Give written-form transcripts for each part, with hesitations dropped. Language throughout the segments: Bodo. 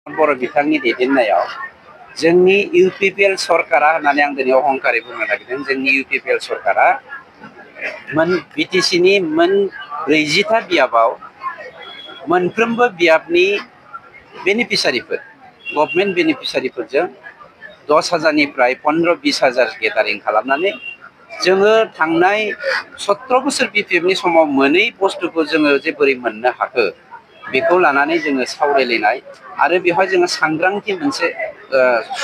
बर' बिथांनि दैदेननायाव जोंनि इउपिपिएल सरकारा होननानै आं दिनै अहंकारै बुंनो नागिरदों। जोंनि इउपिपिएल सरकारा बिटिसिनि मोन 40था बियाबाव मोनफ्रोमबो बियाबनि बेनिफिसारिफोर गभर्नमेन्ट बेनिफिसारिफोरजों 10,000निफ्राय 15-20,000 गेदारिं खालामनानै जोङो थांनाय 17 बोसोर बिपिएफनि समाव मोनै बुस्थुखौ जोङो जे बोरै मोननो हाखो बेखौ लानानै जोङो सावरायलायनाय आरो बेवहाय जोङो सांग्रांथि मोनसे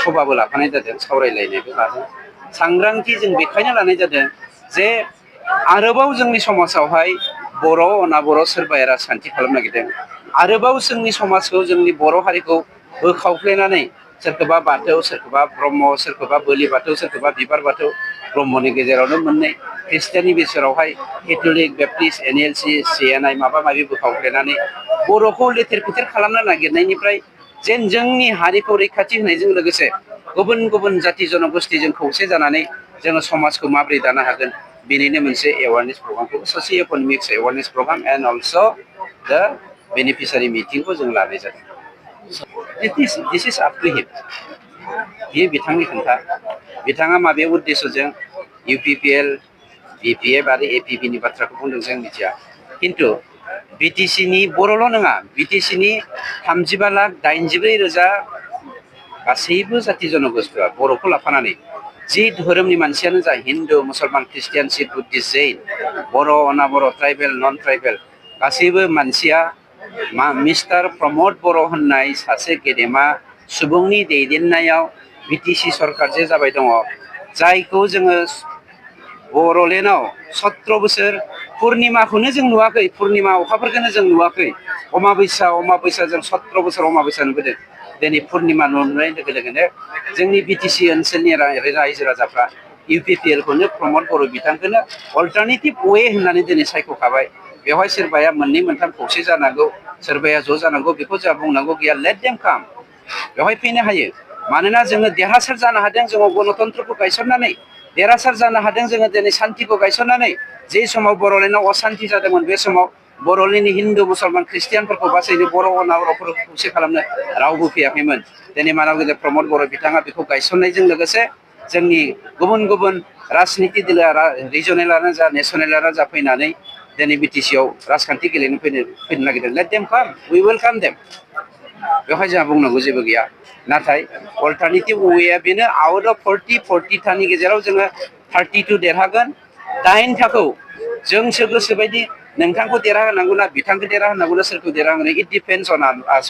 सभाबो लाफानाय जादों, सावरायलायनायबो लादों। सांग्रांथि जों बेखायनो लानाय जादों जे आरोबाव जोंनि समाजावहाय बर' अनाबर' सोरबाया राजखान्थि खालामनो नागिरदों। आरोबाव जोंनि समाजखौ जोंनि बर' हारिखौ बोखावफ्लेनानै सोरखौबा बाथौ, सोरखौबा ब्रह्म, सोरखौबा बोलि बाथौ, सोरखौबा बिबार बाथौ, ब्रह्मनि गेजेरावनो मोननै ख्रिस्टियाननि बिसोरावहाय केथलिक, बेप्टिस्ट, एनएलसि, सिएनआइ माबा माबि बोखावफ्लेनानै बर'खौ लेथेर फेथेर खालामनो नागिरनायनिफ्राय जेन जोंनि हारिखौ रैखाथि होनायजों लोगोसे गुबुन गुबुन जाति जनगोष्ठीजों खौसे जानानै जोङो समाजखौ माबोरै दानो हागोन बेनिनो मोनसे एवारनेस प्रग्रामखौ socio' economics awareness programme and also' दा बेनिफिसारि मिटिंखौ जों लानाय जादों। दिस इज आप टु हिम। बेयो बिथांनि खोथा। बिथाङा माबे उद्देশ্যजों इउपिपिएल, बिपिएफ आरो एपिपिनि बाथ्राखौ बुंदों जों मिथिया। खिन्थु बिटिसिनि बर'ल' नङा, बिटिसिनि 35,84,000 गासैबो जाति जनगोष्ठीआ बर'खौ लाफानानै जि धोरोमनि मानसियानो जा हिन्दु, मुसलमान, ख्रिस्टियान, सिख, बुद्धिस्ट, जैन, बर', अनाबर', ट्राइबेल, नन ट्राइबेल गासैबो मानसिया मिस्टार प्रमद बर' होननाय सासे गेदेमा सुबुंनि दैदेननायाव बिटिसि सरकार जे जाबाय दङ, जायखौ जोङो बर'लेण्डआव 17 बोसोर पुर्निमाखौनो जों नुवाखै, पुर्निमा अखाफोरखौनो जों नुवाखै। अमाबैसा जों 17 बोसोर अमाबैसा नुबोदों। दिनै पुर्निमा नुनाय लोगो लोगोनो जोंनि बिटिसि ओनसोलनि रायजो राजाफ्रा इउपिपिएलखौनो प्रमद बर' बिथांखौनो अल्टारनेटिभ वे होननानै दिनै सायख'खाबाय। बेवहाय सोरबाया मोननै मोनथाम खौसे जानांगौ, सोरबाया ज' जानांगौ, बेखौ जोंहा बुंनांगौ गैया। लेट देम काम। बेवहाय फैनो हायो। मानोना जोङो देरहासार जानो हादों जोङो गणतन्त्रखौ गायसननानै, देरहासार जानो हादों जोङो दिनै सान्तिखौ गायसननानै। जे समाव बर'लेण्डआव असान्ति जादोंमोन बे समाव बर'लेण्डनि हिन्दु, मुसलमान, ख्रिस्टियानफोरखौ बासायनो, बर' अनाबर'फोरखौ खौसे खालामनो रावबो फैयाखैमोन। दिनै मानब गेदेर प्रमद बर' बिथाङा बेखौ गायसननायजों लोगोसे जोंनि गुबुन गुबुन राजनिति दोलोआ रिजनेलानो जा नेसनेलानो जा फैनानै दिनै बिटिसिआव राजखान्थि गेलेनो फैनो नागिरदों। लेट देम काम, वी वेलकाम देम। बेवहाय जोंहा बुंनांगौ जेबो गैया। नाथाय अल्टारनेटिभ वेया बेनो, आउट अफ 40थानि गेजेराव जोङो 32 देरहागोन। 8 थाखौ जोंसो गोसोबायदि नोंथांखौ देरहाहोनांगौ ना बिथांखौ देरहाहोनांगौ ना सोरखौ देरहाहोनांगौ, इट डिपेन्डस अन आस।